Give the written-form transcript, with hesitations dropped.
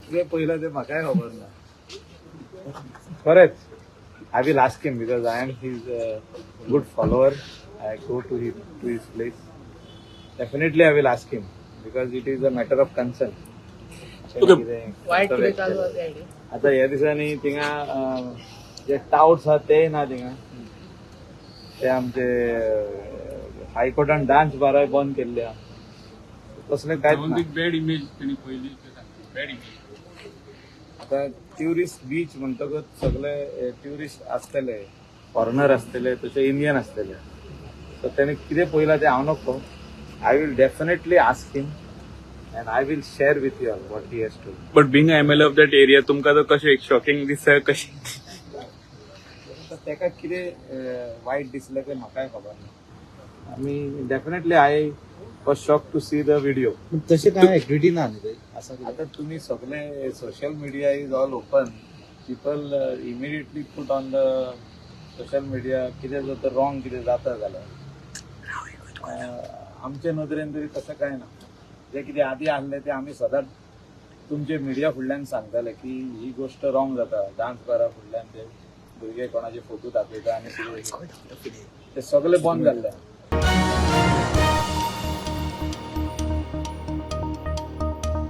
कितें पयलें तें म्हाकाय खबर ना खरेंच. I will ask him because I am his good follower. I go to his place. Definitely I will ask him because it is a matter of concern. वायट कितें चालू आसा आयडी. आता ह्या दिसांनी थिंगा जे टावट्स आहा तेय ना थिंगा. ते आमचे हायकोर्टान डान्स बाराय बंद केल्ले आहा. तसलें कांयच ना. बॅड इमेज तेणी पयली, बॅड इमेज. आता ट्युरिस्ट बीच म्हणटकच सगळे ट्युरिस्ट आसतले, फॉरेनर आसतले, तशे इंडियन आसतले. सो तेणे कितें पळयलां तें हांव नको. I will definitely ask him and I will share with you all what he has to. But being MLA of that area, तुमकां तर कशें एक शॉकिंग दिसता कशें? ताका कितें वायट दिसलें तें म्हाकाय खबर ना. आमी definitely I was shocked to see the video. पण तशें कांय एक्टिविटी ना न्ही थंय आसा कितें? आता तुम्ही सगळे, social media is all open. People immediately put on the social media कितें जर रॉंग कितें जाता जाल्यार. आमचे नदरेन तरी तशें कांय ना. जे कितें आदी आहले ते आमी सदांच तुमचे मिडिया फुडल्यान सांगताले की ही गोश्ट रॉंग जाता. डान्स बारा फुडल्यान ते भुरगे कोणाचे फोटो दाखयता आनी कितें, ते सगळे बंद जाल्ले.